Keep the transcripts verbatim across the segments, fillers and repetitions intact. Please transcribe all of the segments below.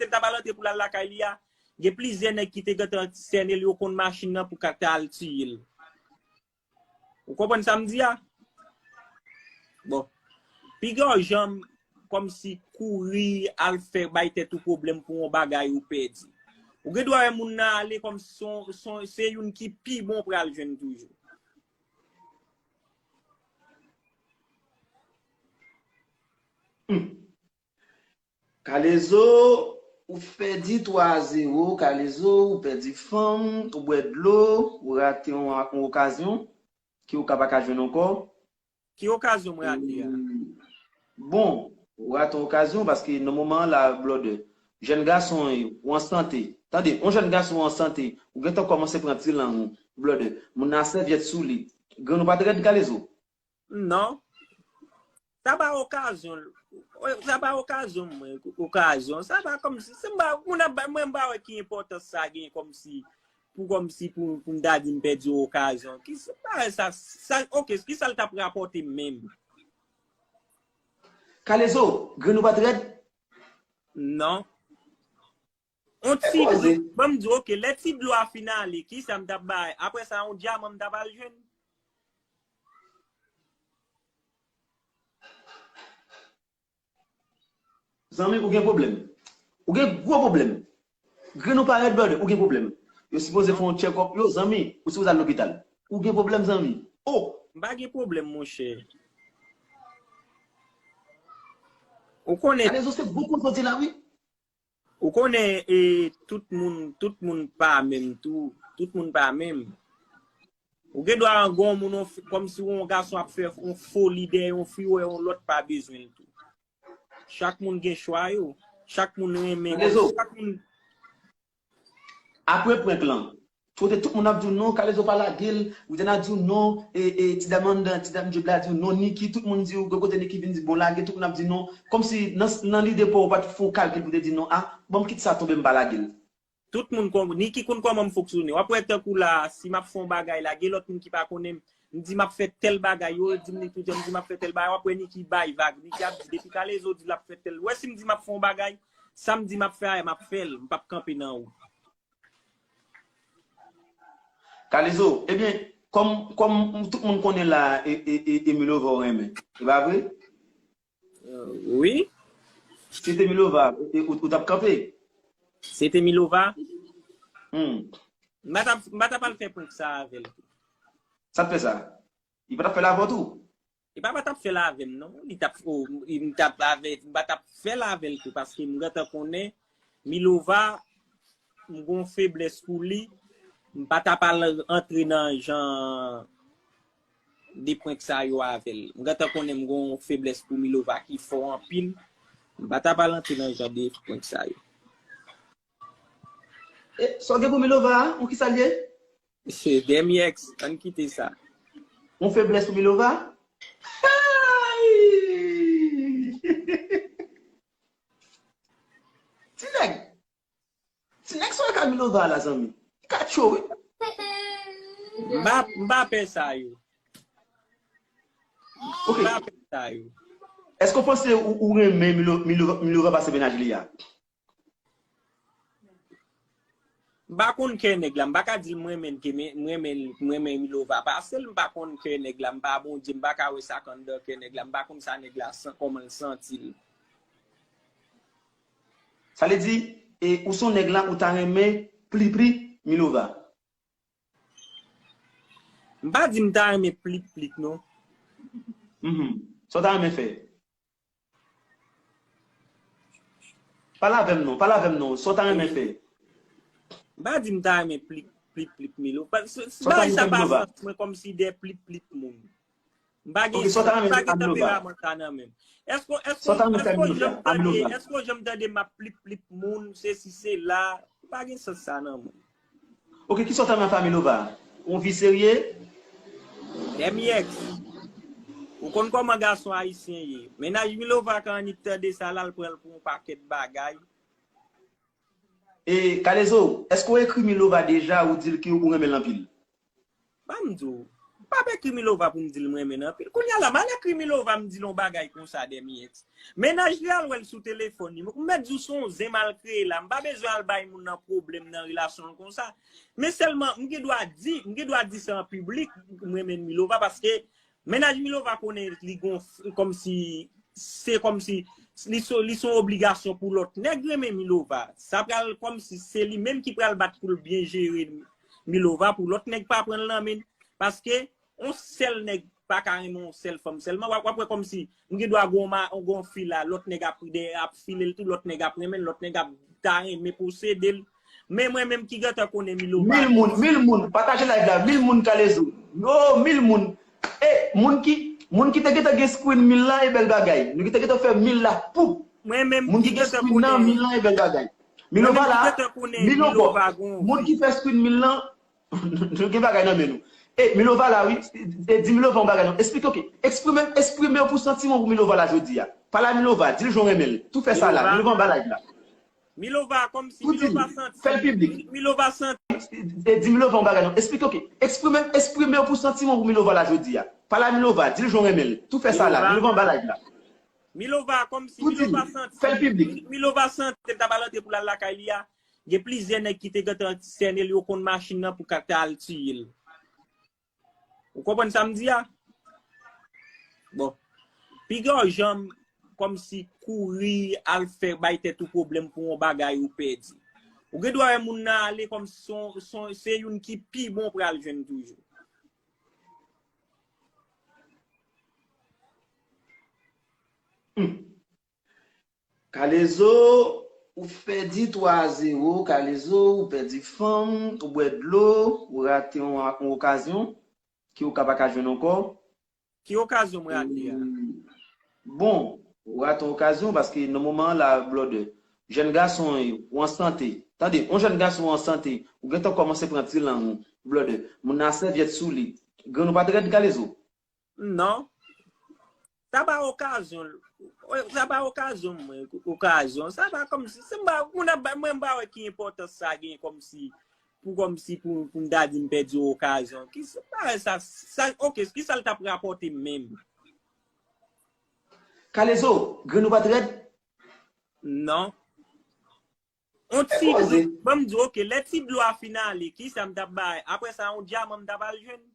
l ta pral antre pou l al lakay li a, gen plizyè nèg ki te gentan sènen l, yo konn machin nan pou ka ta al tiye l. Ou konprann sa m di a? Bon. Piga w janm kòmsi kouri al fè bay tèt ou pwoblèm pou yon bagay ou pèdi. Ou gen dwa wè moun nan ale kòmsi se yon- se yon- se youn ki pi bon pral jwenn toujou. Kalezo, ou pèdi twa a zewo. Kalezo, ou pèdi fanm, ou bwè dlo, ou rate yon, yon okazyon ke ou ka pa ka jwenn ankò. Ki okazyon m rate a? Bon, ou rate yon okazyon paske nan moman an la, blòdè, jèn gason ou an sante. Tande, yon jèn gason ou an sante, ou gentan kòmanse pran ti lang ou, blòdè, moun nan sèvyèt sou li. Grenn ou pa t rèd, Kalezo? Non. Sa pa okazyon. Sa pa okazyon mwen, okazyon. Sa pa kòmsi, se m pa, moun ap, mwen m pa wè ki enpòtans sa gen kòmsi, pou kòmsi, pou, pou m ta di m pèdi yon okazyon. Ki sa, sa, sa, ok, ki sa l t ap rapòte menm? Kalezo, grenn ou pa t rèd? Non. On ti dlo, ban m di, ok, lè ti dlo a fin ale, ki sa m t ap bay? Apre sa, yon dyaman m t ap al jwenn? Zanmi, ou gen pwoblèm. Ou gen gwo pwoblèm. Grenn ou pa rèd, brother, ou gen pwoblèm. Yo sipoze fè yon check-up, yo, zanmi, ou sipoze al lopital. Ou gen pwoblèm, zanmi. Oh! M pa gen pwoblèm, monchè. Ou konnen. Kalezo, se gwo koze w di la, wi. Ou konnen, e, tout moun, tout moun pa menm tou. Tout moun pa menm. Ou gen dwa gen yon moun, yon fi, kòmsi yon gason ap fè yon foli dèyè yon fi, wè yon lòt pa bezwen l tou. Chak moun gen chwa yo. Chak moun renmen. Kalezo. Chak moun. Apre prank lan, kote tout moun ap di w non, Kalezo pa lage l, Widiana di w non, e, e, ti dam anndan, ti dam Djib la di w non, Niki, tout moun di w, gen kote Niki vin di bon lage, tout moun ap di non. Kòmsi nan, nan lide pa w, ou pa t fè yon kalkil pou te di non, a, ban m kite sa tonbe, m pa lage l. Tout moun konn, Niki konn kòman m fonksyone. W ap wè tankou la, si m ap fè yon bagay la, gen lòt moun ki pa konnen m, m di m ap fè tèl bagay, yo di m li toujou, m di m ap fè tèl bagay, w ap wè Niki bay vag, Niki ap di depi Kalezo di l ap fè tèl. Ou wè si m di m ap fè yon bagay, sa m di m ap fè a, m ap fè l, m p ap kanpe nan wout. Kalezo, ebyen, kòm, kòm tout moun konnen la, e, e, e, e Milova w renmen, e pa vre? Wi. Si te Milova, e, ou, ou t ap kanpe? Si te Milova? Hmm. M pa t ap, m pa t ap al fè prank sa avè l. Sa t fè sa? Li pa t ap fè l avè w tou? Li pa, pa t ap fè l avè m, non. Li t ap, oh, m t ap avè, m pa t ap fè l avè l tou, paske m gentan konnen Milova, m gon feblès pou li, m pa t ap al antre nan jan de prank sa yo avè l. M gentan konnen m gon feblès pou Milova ki fò anpil. M pa t ap al antre nan jan de prank sa yo. E, sa w gen pou Milova a? Ou kisa l ye? Se Demi X, ann kite sa. Ou feblès pou Milova? Ti nèg. Ti nèg sa w ka Milova la, zanmi. Li ka tchwe w, wi. M pa, m pa pè sa yo. Ok. M pa pè sa yo. Èske w panse ou, ou renmen Milo, Milo, Milova pase mennaj li a? M pa konn kè nèg la, m pa ka di l m renmen ke men, m renmen, m renmen Milova pase l, m pa konn kè nèg la, m pa Bondye, m pa ka wè sa k anndan kè nèg la, m pa konn sa nèg la san, kòman l santi l. Sa vle di, e, ou se yon nèg la, ou ta renmen pli pli Milova? M pa di m ta renmen pli pli non. Mhm. Sa w ta renmen fè? Pale avè m non, pale avè m non, sa w ta renmen fè? M pa di m ta renmen pli, pli, pli Milo. Pa, s, s, bagay sa pa sòti mwen kòmsi de pli, pli moun. M pa gen, m pa gen tanperaman sa nan men m. Èske, èske, èske w janm tande, èske w janm tande m ap pli, pli moun, sesi, sela? M pa gen sans sa nan men m. Ok, kisa w ta renmen fè a Milova? Yon vi serye? Demi X. Ou konn kòman gason ayisyen ye. Mennaj Milova ka annik tande sa la, l pran l pou yon pakèt bagay. E, Kalezo, èske w ekri Milova deja, ou di l ke ou renmen l anpil? Ban m di w. p ap ekri Milova pou m di l m renmen l anpil. Kounye a la, m al ekri Milova, m di l yon bagay konsa, Dèmi Èks. Mennaj li al wè l sou telefòn li. M mèt di w se yon zen m al kreye la. M pa bezwen al bay moun nan pwoblèm nan relasyon l konsa. Men sèlman, m gen dwa di, m gen dwa di sa an piblik, m renmen Milova, paske mennaj Milova konnen li gon, kòmsi, se kòmsi, li se, li se yon obligasyon pou lòt nèg renmen Milova. Sa pral kòmsi se li menm ki pral bat pou l byen jere Milova, pou lòt nèg pa pran l nan men l. Paske yon sèl nèg pa ka renmen yon sèl fanm sèlman. W ap, w ap wè kòmsi, m gen dwa gon ma, gon fi la, lòt nèg ap, ap file l tou, lòt nèg ap renmen l, lòt nèg ap ta renmen posede l. Men mwen menm ki gentan konnen Milova. Mil moun, mil moun, pataje live la, mil moun Kalezo. Yo, mil moun. E, moun ki, moun ki te gentan gen screen mil lan, e bèl bagay. Nou ki te gentan fè mil la, pou. Mwen menm moun ki ki gen gentan screen nan, konnen mil lan, e bèl bagay. Mwen Milova menm ki la, gentan konnen mil ankò. Milova gon moun ki fè screen mil lan, nou gen bagay nan men nou. E, Milova la, wi. E, di Milova yon bagay non. Eksplike, ok. Eksprime, eksprime w pou santiman w pou Milova la jodi a. Pale a Milova, di l jan w renmen l. Tou fè sa la. Milova. Milova anba live la. Milova, kòmsi Milova santi. Fè l piblik. Milova santi. E, di Milova yon bagay non. Eksplike, ok. Eksprime, eksprime w pou santiman w pou Milova la jodi a. Pale a Milova, di l jan w renmen l. Tou fè sa la. Milova. Milova anba live la. Milova, kòmsi Milova santi. Fè l piblik. Milova santi l ta pral antre pou l al lakay li a. Gen plizyè nèg ki te gentan sènen l, yo konn machin nan pou ka ta al tiye l. Ou konprann sa m di a? Bon. Piga w janm kòmsi kouri al fè bay tèt ou pwoblèm pou yon bagay ou pèdi. Ou gen dwa wè moun nan ale kòmsi se yon, se yon, se youn ki pi bon pral jwenn toujou. Hmm. Kalezo, ou pèdi twa a zewo. Kalezo, ou pèdi fanm, ou bwè dlo, ou rate yon, yon okazyon ke ou ka pa ka jwenn ankò. Ki okazyon m rate a? Bon, ou rate yon okazyon paske nan moman an la, blòdè, jèn gason, ou an sante. Tande, yon jèn gason an sante, ou gentan kòmanse pran ti lang ou, blòdè. Moun nan a sèvyèt sou li. Grenn ou pa t rèd, Kalezo? Non. Sa pa okazyon. Sa pa okazyon, mwen, okazyon. Sa pa kòmsi, se m pa, moun ap ba, mwen m pa wè ki enpòtans sa gen kòmsi, pou kòmsi, pou, pou m ta di m pèdi yon okazyon. Ki se pa sa, sa, ok, ki sa l t ap rapòte menm? Kalezo, grenn ou pa t rèd? Non. On ti dlo, ban m di w, ok, lè ti dlo a fin ale, ki sa m t ap bay? Apre sa, yon dyaman m t ap al jwenn?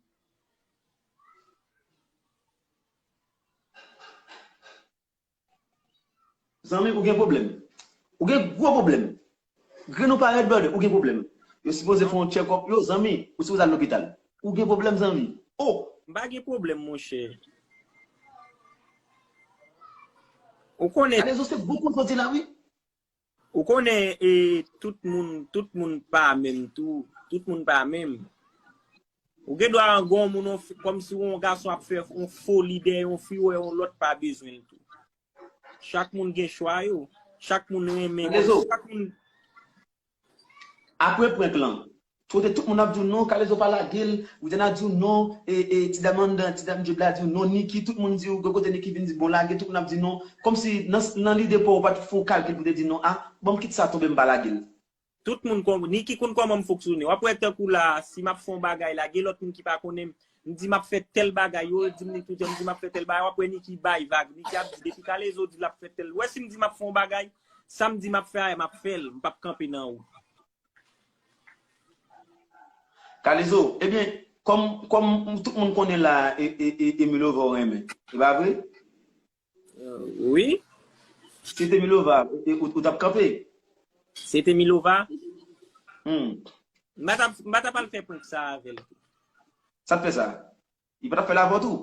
Zanmi, ou gen pwoblèm. Ou gen gwo pwoblèm. Grenn ou pa rèd, brother, ou gen pwoblèm. Yo sipoze fè yon check-up, yo, zanmi, ou sipoze al lopital. Ou gen pwoblèm, zanmi. Oh! M pa gen pwoblèm, monchè. Ou konnen. Kalezo, se gwo koze w di la, wi. Ou konnen, e, tout moun, tout moun pa menm tou. Tout moun pa menm. Ou gen dwa gen yon moun, yon fi, kòmsi yon gason ap fè yon foli dèyè yon fi, wè yon lòt pa bezwen l tou. Chak moun gen chwa yo. Chak moun renmen. Kalezo. Chak moun. Apre prank lan, kote tout moun ap di w non, Kalezo pa lage l, Widiana di w non, e, e, Ti Dam anndan, Ti Dam Djeb la di w non, Niki, tout moun di w, gen kote Niki vin di bon lage, tout moun ap di non. Kòmsi nan, nan lide pa w, ou pa t fè yon kalkil pou te di non, a, ban m kite sa tonbe, m pa lage l. Tout moun konn, Niki konn kòman m fonksyone. W ap wè tankou la, si m ap fè yon bagay la, gen lòt moun ki pa konnen m, m di m ap fè tèl bagay, yo di m li tout, m di m ap fè tèl bagay, w ap wè Niki bay vag, Niki ap di depi Kalezo di l ap fè tèl. Ou wè si m di m ap fè yon bagay, sa m di m ap fè a, m ap fè l, m p ap kanpe nan wout. Kalezo, ebyen, kòm, kòm tout moun konnen la, e, e, e, e Milova w renmen, e pa vre? Euh, wi. Si te Milova, e, ou, ou t ap kanpe? Si te Milova? Hmm. M pa t ap, m pa t ap al fè prank sa avè l. Sa k fè sa? Li pa t ap fè l avè w tou?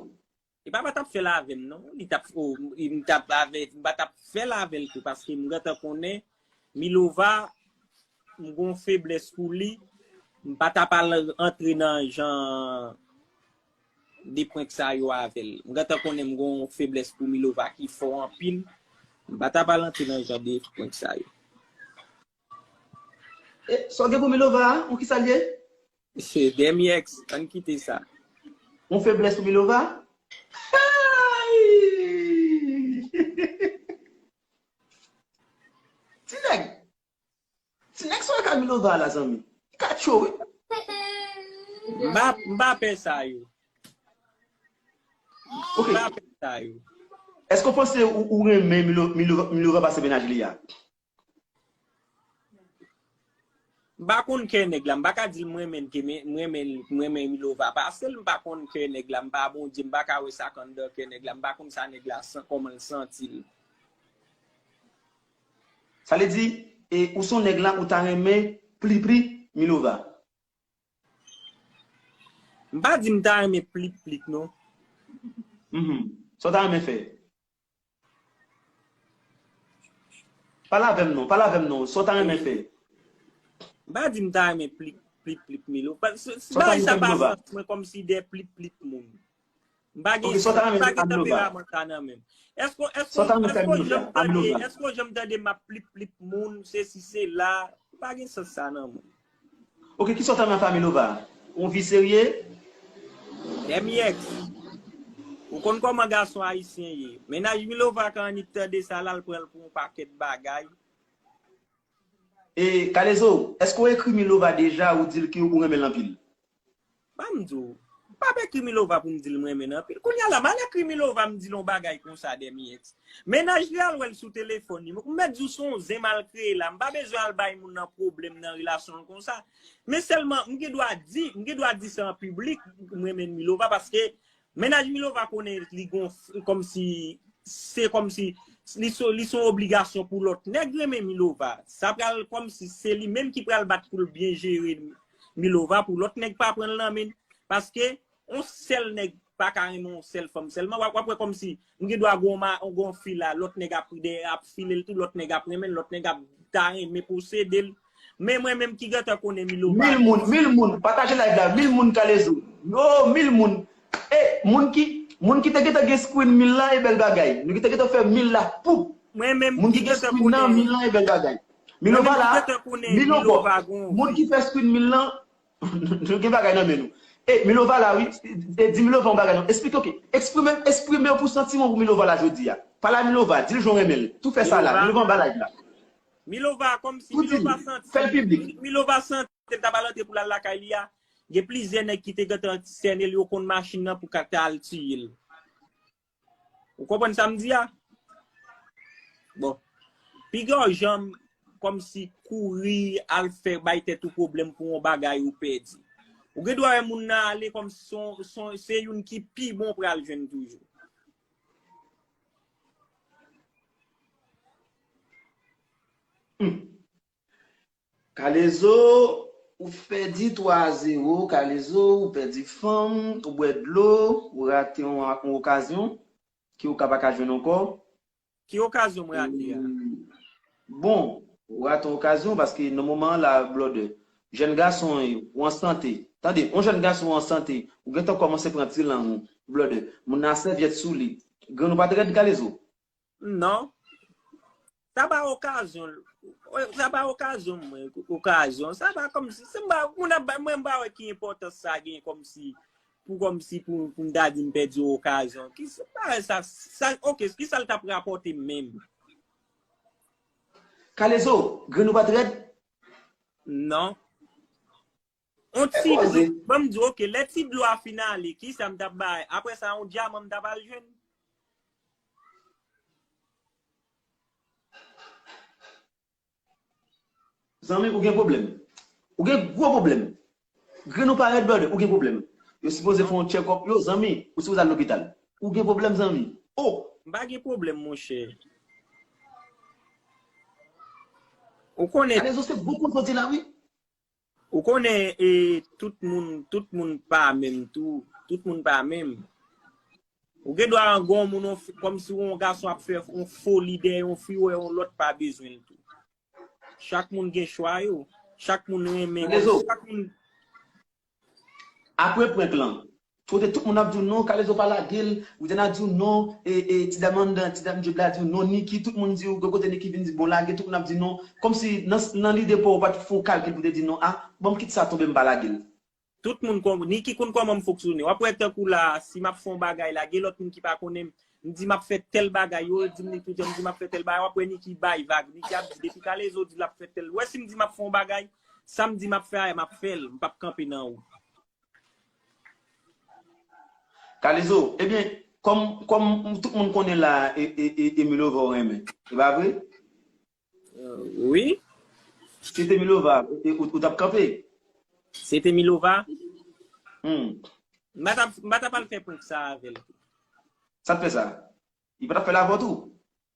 Li pa, pa t ap fè l avè m, non. Li t ap, oh, li, m t ap avè, m pa t ap fè l avè l tou, paske m gentan konnen Milova, m gon feblès pou li. M pa t ap al antre nan jan de prank sa yo avè l. M gentan konnen m gon feblès pou Milova ki fò anpil. M pa t ap al antre nan jan de prank sa yo. E, sa w gen pou Milova a? Ou ki sa l ye? Se Dèmi Èks, ann kite sa. Yon feblès pou Milova? Ay! Ti nèg! Ti nèg sa w ka Milova la, zanmi. Li ka tchwe w, wi. M pa, m pa pè sa yo. Ok. Pa fè sa yo. Èske w panse ou, ou renmen Milo, Milo, Milova pase mennaj li a? M pa konn kè nèg la, m pa ka di l m renmen l ke men- m renmen l- m renmen Milova pase l, m pa konn kè nèg la, m pa Bondye, m pa ka wè sa k anndan kè nèg la, m pa konn sa nèg la san- kòman l santi l. Sa vle di, e, ou se yon nèg la ou ta renmen pli pli Milova? M pa di m ta renmen pli pli non. Mhm. Sa w ta renmen fè? Pale avè m non, pale avè m non, sa w ta renmen fè? M pa di m ta renmen pli pli pli Milo. Pa- se- se- Sa w ta Bagay renmen sa fè pa Milova? Frans mwen kòmsi de pli pli moun. M pa gen Ok, sa w ta renmen m pa fè gen Milova? Tanperaman sa nan menm. Èske èske Sa w ta renmen fè èske w Milova? janm A tande Milova? Èske w janm tande m ap plip plip moun, sesi sela? M pa gen sans sa nan mwen. Ok, kisa w ta renmen fè a Milova? Yon vi serye? Dèmyèks. Ou konn kòman gason ayisyen ye. Mennaj Milova ka annik tande sa la, l pran l pou yon pakèt bagay. E Kalezo, èske w ekri Milova deja ou di l ke ou renmen l anpil? Ban m di w, m p ap ekri Milova pou m di l m renmen l anpil. Kounye a la, m al ekri Milova, m di l yon bagay konsa, Dèmyèks. Mennaj li al wè l sou telefòn li. M mèt di w se yon zen m al kreye la. M pa bezwen al bay moun nan pwoblèm nan relasyon l konsa. Men sèlman, m gen dwa di, m gen dwa di sa an piblik, m renmen Milova, paske mennaj Milova konnen li gon, kòmsi, se kòmsi, li se li se yon obligasyon pou lòt nèg renmen Milova. Sa pral kòmsi se li menm ki pral bat pou l byen jere Milova, pou lòt nèg pa pran l nan men l. Paske yon sèl nèg pa ka renmen yon sèl fanm sèlman. W ap, w ap wè kòmsi, m gen dwa gon ma, gon fi la, lòt nèg ap, ap file l tou, lòt nèg ap renmen l, lòt nèg ap ta renmen posede l. Men mwen menm ki gentan konnen Milova. Mil moun, mil moun, pataje live la, mil moun Kalezo. Yo, mil moun. E, moun ki, moun ki te gentan gen screen mil lan, e bèl bagay. Nou ki te gentan fè mil la, pou. Mwen menm Moun ki gen screen nan, mil lan, e bèl bagay. Milova la, mil ankò. Moun ki fè screen mil lan, nou gen bagay nan men nou. E, Milova la, wi. E, di Milova yon bagay non. Eksplike, ok. Eksprime, eksprime w pou santiman pou Milova la jodi a. Pale a Milova, di l jan w renmen l. Tou fè sa la. Milova anba live la. Milova, kòmsi Milova santi. Fè l piblik. Milova santi l ta pral antre pou l al lakay li a. Gen plizyè nèg ki te gentan sènen l, yo konn machin nan pou ka ta al tiye l. Ou konprann sa m di a? Bon. Piga w janm kòmsi kouri al fè bay tèt ou pwoblèm pou yon bagay ou pèdi. Ou gen dwa wè moun nan ale kòmsi se yon- se yon- se youn ki pi bon pral jwenn toujou. Hmm. Kalezo, ou pèdi twa a zewo. Kalezo, ou pèdi fanm, ou bwè dlo, ou rate yon, yon okazyon ke ou ka pa ka jwenn ankò. Ki okazyon m rate a? Bon, ou rate yon okazyon paske nan moman an la, blòdè, jèn gason ou an sante. Tande, yon jèn gason ou an sante, ou gentan kòmanse pran ti lang ou, blòdè. Moun nan sèvyèt sou li. Grenn ou pa t rèd, Kalezo? Non. Sa pa okazyon. Sa pa okazyon mwen, okazyon. Sa pa kòmsi, se m pa, moun ap ba- mwen m pa wè ki enpòtans sa gen kòmsi, pou kòmsi, pou, pou m ta di m pèdi yon okazyon. Ki sa, sa, sa, ok, ki sa l t ap rapòte m menm? Kalezo, grenn ou pa t rèd? Non. On ti dlo, ban m di, ok, lè ti dlo a fin ale, ki sa m t ap bay? Apre sa, yon dyaman m t ap al jwenn? Zanmi, ou gen pwoblèm. Ou gen gwo pwoblèm. Grenn ou pa rèd, brother, ou gen pwoblèm. Yo sipoze fè yon check-up, yo, zanmi, ou sipoze al lopital. Ou gen pwoblèm, zanmi. Oh! M pa gen pwoblèm, monchè. Ou konnen. Kalezo, se gwo koze w di la, wi. Ou konnen, e, tout moun, tout moun pa menm tou. Tout moun pa menm. Ou gen dwa gen yon moun, yon fi- kòmsi yon gason ap fè yon foli dèyè yon fi, wè yon lòt pa bezwen l tou. Chak moun gen chwa yo. Chak moun renmen. Kalezo. Chak moun Apre prank lan, kote tout moun ap di w non, Kalezo pa lage l, ou te nan di w non, e, e, ti dam anndan, ti dam djeb la di w non, Niki, tout moun di w, gen kote Niki vin di bon lage, tout moun ap di non. Kòmsi nan, nan lide pa w, ou pa t fè yon kalkil pou te di non, a, ban m kite sa tonbe, m pa lage l. Tout moun konn, Niki konn kòman m fonksyone. W ap wè tankou la, si m ap fè yon bagay la, gen lòt moun ki pa konnen m, m di m ap fè tèl bagay, yo di m li tout jan, m di m ap fè tèl bagay, w ap wè Niki bay vag, Niki ap di depi Kalezo di l ap fè tèl. Ou wè si m di m ap fè yon bagay, sa m di m ap fè a, m ap fè l, m p ap kanpe nan wout. Kalezo, ebyen, kòm, kòm tout moun konnen la, e, e, e, e Milova w renmen. E pa vre? Euh, wi. Si te Milova, e, ou, ou t ap kanpe? Si te Milova, Hmm. m pa t ap, m pa t ap al fè prank sa avè l. Sa t fè sa? Li pa t ap fè l avè w tou?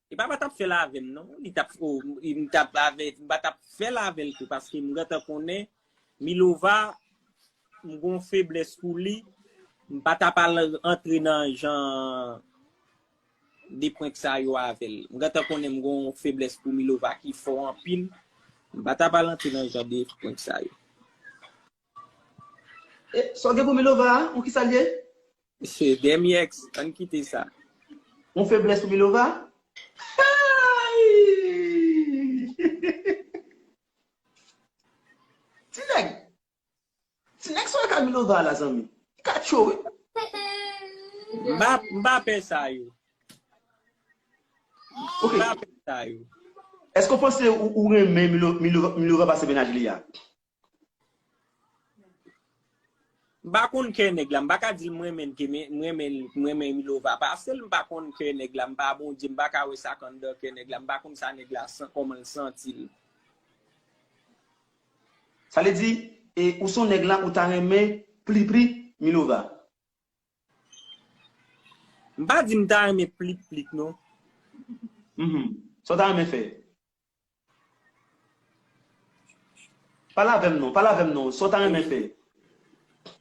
Li pa, pa t ap fè l avè m, non. Li t ap, oh, li t ap avè, m pa t ap fè l avè l tou, paske m gentan konnen Milova, m gon feblès pou li, m pa t ap al antre nan jan de prank sa yo avè l. M gentan konnen m gon feblès pou Milova ki fò anpil, m pa t ap al antre nan jan de prank sa yo. E, sa w gen pou Milova a? Ou ki sa l ye? Se Demi X, ann kite sa. Yon feblès pou Milova? Ay! Ti nèg! Ti nèg sa w ka Milova la, zanmi. Li ka cho, wi. M pa, m pa pè sa yo. Ok. M pa pè sa yo. Èske w panse ou, ou renmen Milo, Milo, Milova pase mennaj li a? M pa konn kè nèg la, m pa ka di l m renmen l ke men, m renmen, m renmen Milova pase l, m pa konn kè nèg la, m pa Bondye, m pa ka wè sa k anndan kè nèg la, m pa konn sa nèg la san, kòman l santi l. Sa vle di, e, ou se yon nèg la, ou ta renmen pli pli Milova? M pa di m ta renmen plik plik non. Mhm. Sa w ta renmen fè? Pale avè m non, pale avè m non, sa w ta renmen fè?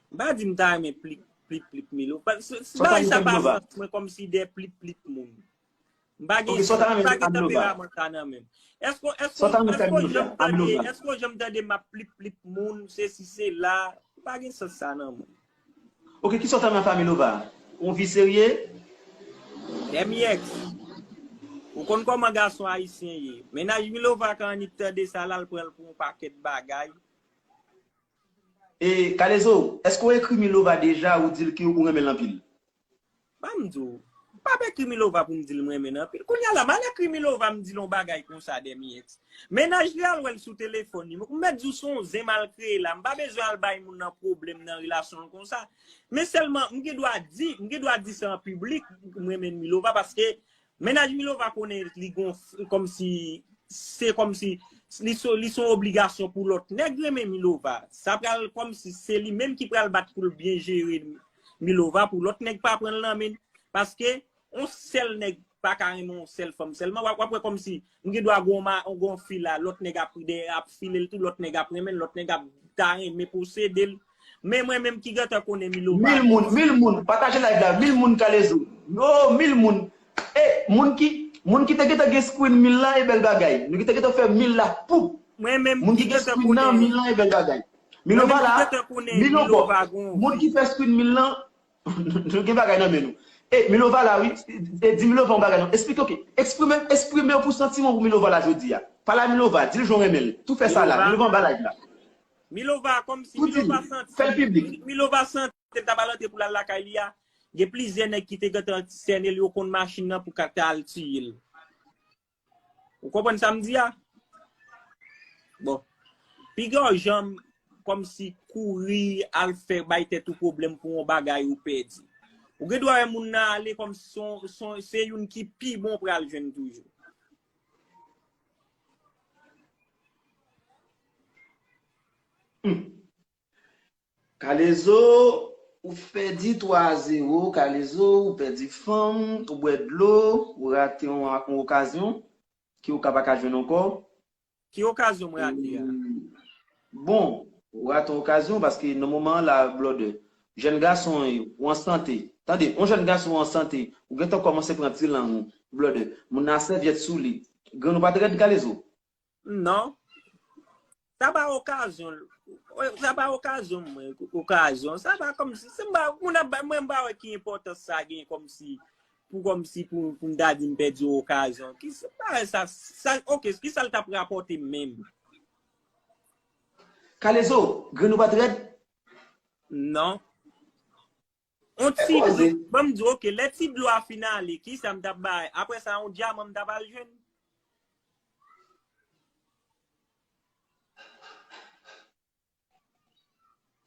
M pa di m ta renmen plik plik plik Milo. Pa- se- se- Sa w ta Bagay renmen sa fè pa Milova? Sans mwen kòmsi de plik plik moun. M pa gen, Ok, sa w ta m renmen pa fè gen Milova? Tanperaman sa nan men m. Èske, èske, Sa w ta renmen fè èske Milova? janm A tande, Milova. Èske janm tande m ap plik plik moun, se si se la, m pa gen sans sa nan men m. Ok, ki sa w ta renmen fè a Milova? Yon vi serye? Demi X. Ou konn kòman gason ayisyen ye. Mennaj Milova ka annik tande sa la, l pran l pou yon pakèt bagay. E, Kalezo, èske w ekri Milova deja ou di l ke ou renmen l anpil? Pa m di w. M p ap ekri Milova pou m di l m renmen l anpil. Kounye a la, m al ekri Milova, m di l yon bagay konsa, Demi X. Mennaj li al wè l sou telefòn li. M mèt di w se yon zen m al kreye la. M pa bezwen al bay moun nan pwoblèm nan relasyon l konsa. Men sèlman, m gen dwa di, m gen dwa di sa an piblik, m renmen Milova, paske mennaj Milova konnen li gon, kòmsi, se kòmsi, li se, li se yon obligasyon pou lòt nèg renmen Milova. Sa pral kòmsi se li menm ki pral bat pou l byen jere Milova, pou lòt nèg pa pran l nan men l. Paske, yon sèl nèg pa ka renmen yon sèl fanm sèlman. W ap, w ap wè kòmsi, m gen dwa gon ma, gon fi la, lòt nèg ap, ap file l tou, lòt nèg ap renmen l, lòt nèg ap ta renmen posede l. Men mwen menm ki gentan konnen Milova. Mil moun, mil moun, pataje live la, mil moun Kalezo. Yo, mil moun. E, moun ki, moun ki te gentan gen screen mil lan, e bèl bagay. Nou ki te gentan fè mil la, pou. Mwen menm Moun ki ki gen gentan screen nan, konnen. Mil lan, e bèl bagay. Mwen Milova menm ki la, gentan konnen mil Milova ankò. gon Moun ki fè screen mil lan, nou gen bagay nan men nou. E, Milova la, wi. E, di Milova yon bagay non. Eksplike, ok. Eksprime, eksprime w pou santiman pou Milova la jodi a. Pale a Milova, di l jan w renmen l. Tou fè sa la. Milova. Milova anba live la. Milova, kòmsi Tou di Milova l. santi, Fè l piblik. Milova santi l t ap al antre pou l al lakay li a. Gen plizyè nèg ki te gentan sène l, yo konn machin nan pou ka ta al tiye l. Ou konprann sa m di a? Bon. Piga w janm kòmsi kouri al fè bay tèt ou pwoblèm pou yon bagay ou pèdi. Ou gen dwa wè moun nan ale kòmsi se yon, se yon, se youn ki pi bon pral jwenn toujou. Hmm. Kalezo, ou pèdi twa a zewo. Kalezo, ou pèdi fanm, ou bwè dlo, ou rate yon, yon okazyon ke ou ka pa ka jwenn ankò. Ki okazyon m rate a? Bon, ou rate yon okazyon paske nan moman an la, blòdè, jèn gason ou an sante. Tande, yon jèn gason ou an sante, ou gentan kòmanse pran ti lang ou, blòdè. Moun nan sèvyèt sou li. Grenn ou pa t rèd, Kalezo? Non. Sa pa okazyon. Sa pa okazyon mwen, okazyon. Sa pa kòmsi, se m pa, moun ap ba, mwen m pa wè ki enpòtans sa gen kòmsi, pou kòmsi, pou, pou m ta di m pèdi yon okazyon. Ki sa, sa, sa, ok, ki sa l t ap rapòte menm? Kalezo, grenn ou pa t rèd? Non. On ti dlo, ban m di, ok, lè ti dlo a fin ale, ki sa m t ap bay? Apre sa, on dyaman m t ap al jwenn?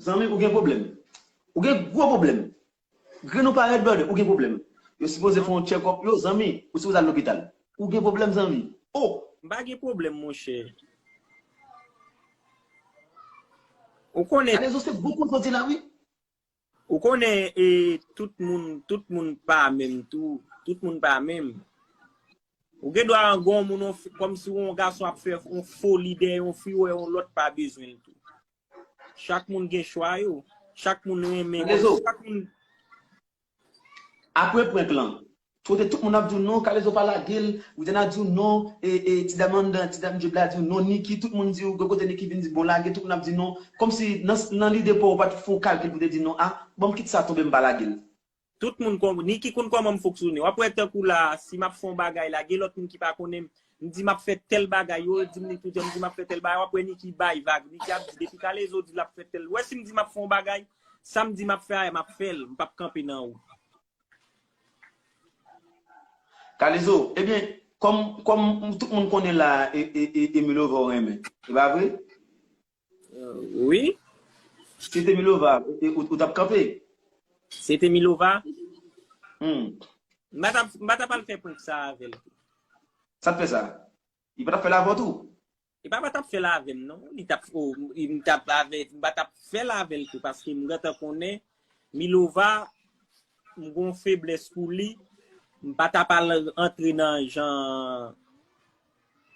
Zanmi, ou gen pwoblèm. Ou gen gwo pwoblèm. Grenn ou pa rèd, brother, ou gen pwoblèm. Yo sipoze fè yon check-up. Yo, zanmi, ou sipoze al lopital. Ou gen pwoblèm, zanmi. Oh! M pa gen pwoblèm, monchè. Ou konnen. Kalezo, se gwo koze w di la, wi. Ou konnen, e, tout moun, tout moun pa menm tou. Tout moun pa menm. Ou gen dwa gen yon moun, yon fi, kòmsi yon gason ap fè yon foli dèyè yon fi, wè yon lòt pa bezwen l tou. Chak moun gen chwa yo. Chak moun renmen. Kalezo. Chak moun. Apre prank lan, kote tout moun ap di w non, Kalezo pa lage l, Widiana di w non, e, e, ti dam anndan, ti dam djeb la di w non, Niki, tout moun di w, gen kote Niki vin di bon lage, tout moun ap di non. Kòmsi nan, nan lide pa w, ou pa t fè yon kalkil pou te di non, a, ban m kite sa tonbe, m pa lage l. Tout moun konn, Niki konn kòman m fonksyone. W ap wè tankou la, si m ap fè yon bagay la, gen lòt moun ki pa konnen m, m di m ap fè tèl bagay, yo di m li tout jan, m di m ap fè tèl bagay, w ap wè Niki bay vag, Niki ap di depi Kalezo di l ap fè tèl. Wè si m di m ap fè yon bagay, sa m di m ap fè a, m ap fè l, m p ap kanpe nan wout. Kalezo, ebyen, kòm, kòm tout moun konnen la, e, e, e, e Milova w renmen, e pa vre? Euh, wi. Si te Milova, e, ou, ou t ap kanpe? Si te Milova? Hmm. M pa t ap, m pa t ap al fè prank sa avè l. Sa k fè sa? Li pa t ap fè l avè w tou? Li pa, pa t ap fè l avè m, non. Li t ap, oh, li t ap avè, m pa t ap fè l avè l tou, paske m gentan konnen Milova, m gon feblès pou li, m pa t ap al antre nan jan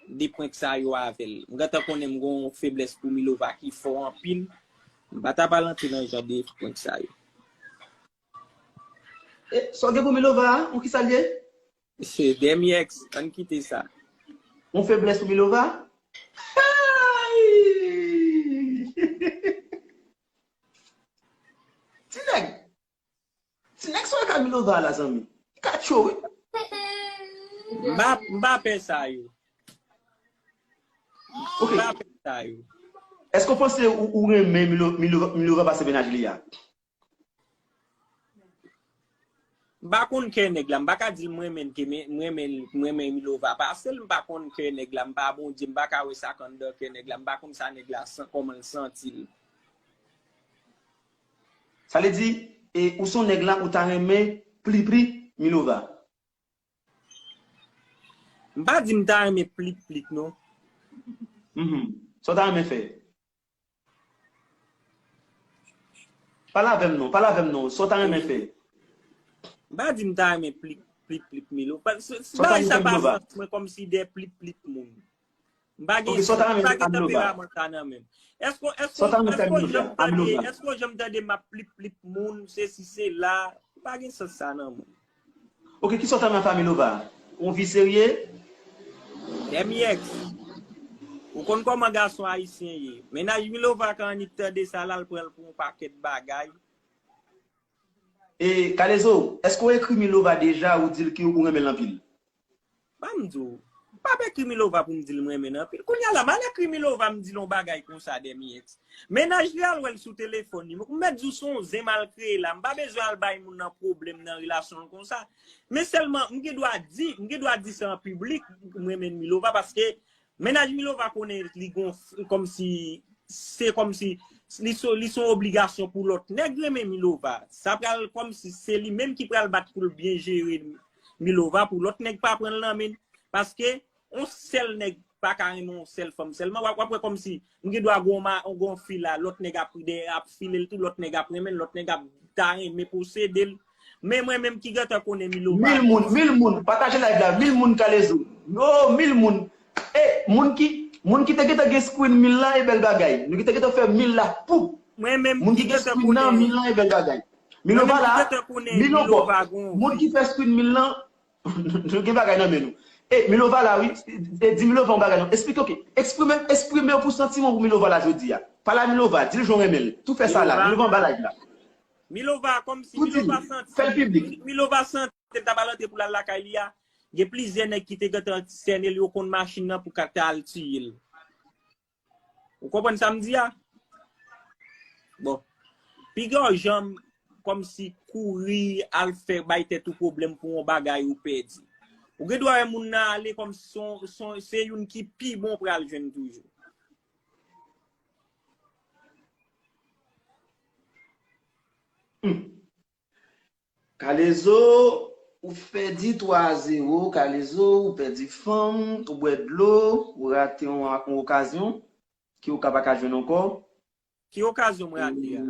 de prank sa yo avè l. M gentan konnen m gon feblès pou Milova ki fò anpil, m pa t ap al antre nan jan de prank sa yo. E, sa w gen pou Milova a? Ou ki sa l ye? Se Demi X, ann kite sa. Yon feblès pou Milova? Hey! Ti nèg. Ti nèg sa w ka Milova la, zanmi. Li ka tchou, wi. M pa, m pa pè sa yo. Ok. M pa pè sa yo. Èske w panse ou, ou renmen Milo, Milo, Milova pase mennaj li a? M pa konn kè nèg la, m pa ka di l m renmen l ke men, m renmen, m renmen Milova pase l, m pa konn kè nèg la, m pa Bondye, m pa ka wè sa k anndan kè nèg la, m pa konn sa nèg la san, kòman l santi l. Sa vle di, e, ou se yon nèg la, ou ta renmen pli pli Milova? M pa di m ta renmen pli pli, non. Mhm. Sa w ta renmen fè? Pale avè m non, pale avè m non, sa w ta renmen fè? M pa di m ta renmen pli, pli, pli Milo. Pa, se, se bagay sa pa sens mwen kòmsi de pli, pli moun. M pa gen, m pa gen tanperaman sa nan men m. Èske, èske, èske w janm tande, èske w janm tande m ap pli, pli moun, sesi, sela? M pa gen sans sa nan men m. Ok, kisa w ta renmen fè a Milova? Yon vi serye? Demi X. Ou konn kòman gason ayisyen ye. Mennaj Milova ka annik tande sa la, l pran l pou yon pakèt bagay. E, Kalezo, èske w ekri Milova deja, ou di l ke ou renmen l anpil? Ban m di w, m p ap ekri Milova pou m di l m renmen l anpil. Kounye a la, m al ekri Milova, m di l yon bagay konsa, Demi X. Mennaj li al wè l sou telefòn li. M mèt di w se yon zen m al kreye la. M pa bezwen al bay moun nan pwoblèm nan relasyon l konsa. Men sèlman, m gen dwa di, m gen dwa di sa an piblik, m renmen Milova, paske mennaj Milova konnen li gon, kòmsi, se kòmsi, li se, li se yon obligasyon pou lòt nèg renmen Milova. Sa pral kòmsi se li menm ki pral bat pou l byen jere Milova, pou lòt nèg pa pran l nan men l. Paske, yon sèl nèg pa ka renmen yon sèl fanm sèlman. W ap, w ap wè kòmsi, m gen dwa gon ma, gon fi la, lòt nèg ap, dèyè ap file l tou, lòt nèg ap renmen l, lòt nèg ap ta renmen posede l. Men mwen menm ki gentan konnen Milova. Mil moun, mil moun, pataje live la, mil moun Kalezo. Yo, mil moun. E, moun ki, moun ki te gentan gen screen mil lan, e bèl bagay. Nou ki te gentan fè mil la, pou. Mwen menm ki gentan konnen. Moun ki gen screen nan, mil lan, e bèl bagay. Milova la, mil ankò. Moun ki fè screen mil lan, nou gen bagay nan men nou. E, Milova la, wi. E, di Milova yon bagay, non. Eksplike, ok. Eksprime, eksprime w pou santiman w pou Milova la jodi a. Pale a Milova, di l jan w renmen l. Tou fè sa la. Milova anba live la. Milova, kòmsi Milova santi, fè l piblik. Milova santi l ta pral antre pou l al lakay li a. Gen plizyè nèg ki te gentan sènen l, yo konn machin nan pou ka ta al tiye l. Ou konprann sa m di a? Bon. Piga w janm kòmsi kouri al fè bay tèt ou pwoblèm pou yon bagay ou pèdi. Ou gen dwa wè moun nan ale kòmsi se yon, se yon, se youn ki pi bon pral jwenn toujou. Hmm. Kalezo, Ou pèdi twa a zewo, Kalezo, ou pèdi fanm, ou bwè dlo, ou rate yon, yon okazyon ke ou ka pa ka jwenn ankò. Ki okazyon m rate a?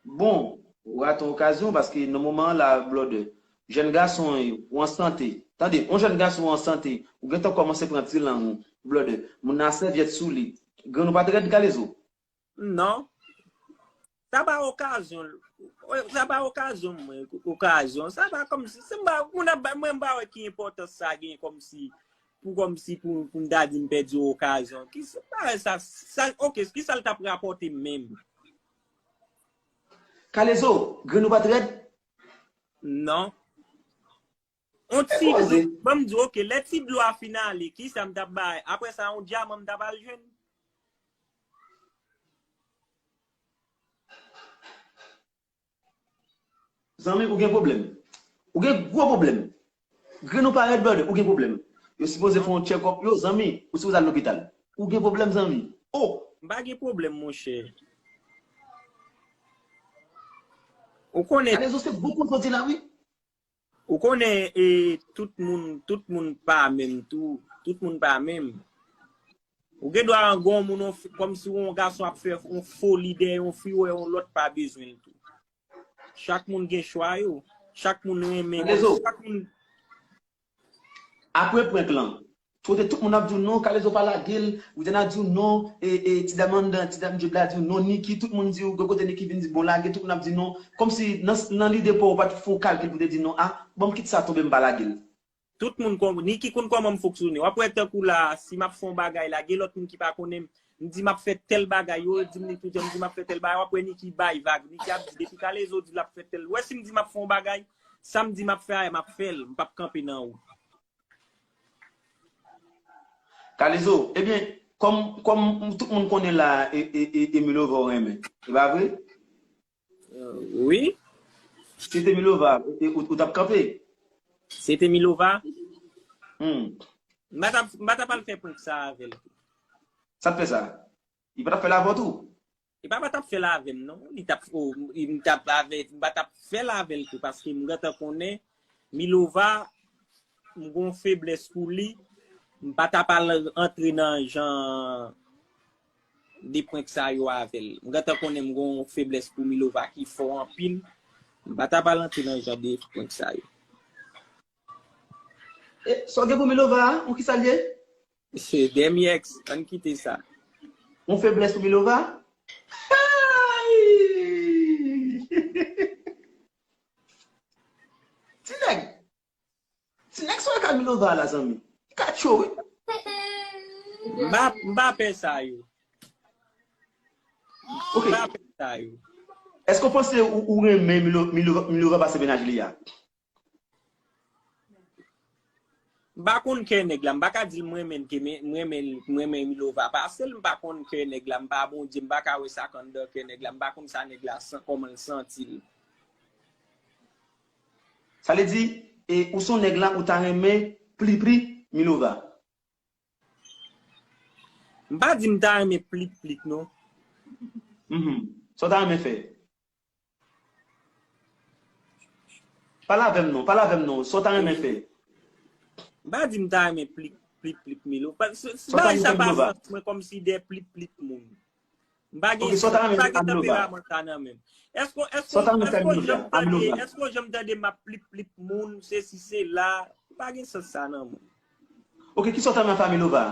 Bon, ou rate yon okazyon paske nan moman an la, blòdè, jèn gason ou an sante. Tande, yon jèn gason ou an sante, ou gentan kòmanse pran ti lang ou, blòdè, moun nan a sèvyèt sou li. Grenn ou pa t rèd, Kalezo? Non. Sa pa okazyon. Sa pa okazyon mwen, okazyon. Sa pa kòmsi, se m pa, moun ap ba, mwen m pa wè ki enpòtans sa gen kòmsi, pou kòmsi pou, pou m ta di m pèdi yon okazyon. Ki sa, sa, sa, ok, ki sa l t ap rapòte menm? Kalezo, grenn ou pa t rèd? Non. On ti dlo, ban m di, ok, lè ti dlo a fin ale, ki sa m t ap bay? Apre sa, on dyaman m t ap al jwenn? Zanmi, ou gen pwoblèm. Ou gen gwo pwoblèm. Grenn ou pa rèd, blòdè, ou gen pwoblèm. Yo sipoze fè yon check-up, yo, zanmi, ou sipoze al lopital. Ou gen pwoblèm, zanmi. Oh! M pa gen pwoblèm, monchè. Ou konnen. Kalezo, se gwo koze w di la, wi. Ou konnen, e, tout moun, tout moun pa menm tou. Tout moun pa menm. Ou gen dwa gen yon moun, yon fi, kòmsi yon gason ap fè yon foli dèyè yon fi, wè yon lòt pa bezwen l tou. Chak moun gen chwa yo. Chak moun renmen, Kalezo, chak moun. Apre prank lan, kote tout moun ap di w non, Kalezo pa lage l, Widiana di w non, e, e, ti dam anndan, ti dam djeb la di w non, Niki, tout moun di w, gen kote Niki vin di bon lage, tout moun ap di non. Kòmsi nan, nan lide pa w, ou pa t fè yon kalkil pou te di non, a, ban m kite sa tonbe, m pa lage l. Tout moun konn, Niki konn kòman m fonksyone. W ap wè tankou la, si m ap fè yon bagay la, gen lòt moun ki pa konnen m. M di m ap fè tèl bagay, yo di m li tout jan, m di m ap fè tèl bagay, w ap wè Niki bay vag. Niki ap di, depi Kalezo di l ap fè tèl. Ou wè si m di m ap fè yon bagay, sa m di m ap fè a, m ap fè l, m p ap kanpe nan wout. Kalezo, ebyen, kòm, kòm tout moun konnen la, e, e, e, e Milova w renmen, e pa vre? Euh, wi. Si te Milova, e, ou, ou t ap kanpe? Si te Milova? Hmm. M pa t ap, m pa t ap al fè prank sa avè l. Sa k fè sa? Li pa t ap fè l avè w tou? Li pa, pa t ap fè l avè m, non. Li t ap, oh, li, m t ap avè, m pa t ap fè l avè l tou, paske m gentan konnen Milova, m gon feblès pou li, m pa t ap al antre nan jan de prank sa yo avè l. M gentan konnen m gon feblès pou Milova ki fò anpil, m pa t ap al antre nan jan de prank sa yo. E, sa w gen pou Milova a? Ou kisa l ye? Se Demi X, ann kite sa. Yon feblès pou Milova? Hey! Ti nèg! Ti nèg sa w ka Milova la, zanmi. Li ka cho, wi. M pa, m pa pè sa yo. Ok. M pa pè sa yo. Èske w panse ou, ou renmen Milo-, Milova, Milova pase mennaj li a? M pa konn kè nèg la, m pa ka di l m renmen l ke men, m renmen, m renmen Milova pase l, m pa konn kè nèg la, m pa Bondye, m pa ka wè sa k anndan kè nèg la, m pa konn sa nèg la san-, kòman l santi l. Sa vle di, e, ou se yon nèg la, ou ta renmen pli pli Milova? M pa di m ta renmen pli pli, non. Mhm. Sa w ta renmen fè? Pale avè m non, pale avè m non. Sa w ta renmen fè? M pa di m ta renmen pli, pli, pli Milo. Pa, se, se bagay sa pa sens mwen kòmsi de pli, pli moun. M pa gen, m pa gen tanperaman sa nan men m. Èske, èske, èske w janm tande, èske w janm tande m ap pli, pli moun, sesi, sela? M pa gen sans sa nan mwen. Ok, kisa w ta renmen fè a Milova?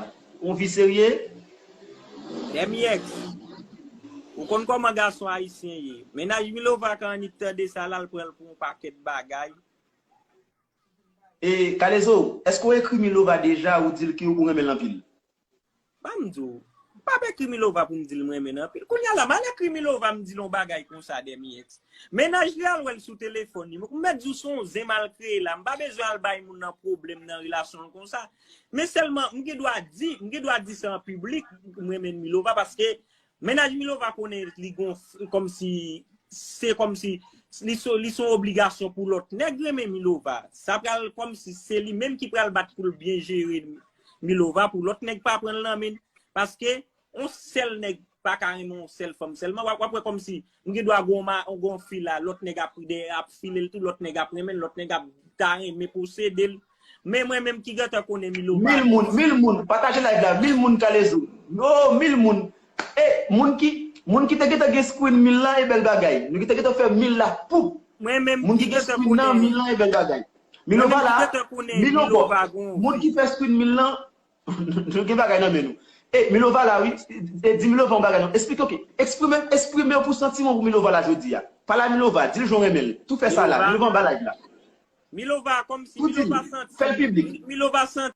Yon vi serye? Demi X. Ou konn kòman gason ayisyen ye. Mennaj Milova ka annik tande sa la, l pran l pou yon pakèt bagay. E, Kalezo, èske w ekri Milova deja, ou di l ke ou renmen l anpil? Ban m di w, m p ap ekri Milova pou m di l m renmen l anpil. Kounye a la, m al ekri Milova, m di l yon bagay konsa, Demi X. Mennaj li al wè l sou telefòn li. M mèt di w se yon zen m al kreye la. M pa bezwen al bay moun nan pwoblèm nan relasyon l konsa. Men sèlman, m gen dwa di, m gen dwa di sa an piblik, m renmen Milova, paske mennaj Milova konnen li gon f-, kòmsi, se kòmsi, li se, li se yon obligasyon pou lòt nèg renmen Milova. Sa pral kòmsi se li menm ki pral bat pou l byen jere Milova, pou lòt nèg pa pran l nan men l. Paske yon sèl nèg pa ka renmen yon sèl fanm sèlman. W ap, w ap wè kòmsi m gen dwa gon ma, gon fi la, lòt nèg ap, ap file l tou, lòt nèg ap renmen l, lòt nèg ap ta renmen posede l. Men mwen menm ki gentan konnen Milova. Mil moun, mil moun, pataje live la, mil moun kalezo. Oh, mil moun. E, moun ki, moun ki te gentan gen screen mil lan, e bèl bagay. Nou ki te gentan fè mil la, pou. Mwen menm Moun ki gen screen nan, mil lan, e bèl bagay. Milova la, mil ankò. Moun ki fè screen mil lan, nou gen bagay nan men nou. E, Milova la, wi, e, di Milova yon bagay non. Eksplike, ok. Eksprime, eksprime w pou santiman pou Milova la jodi a. Pale a Milova, di l jan w renmen l. Tou fè sa la, Milova anba live la. Milova, kòmsi Milova santi. Fè l piblik. Milova santi.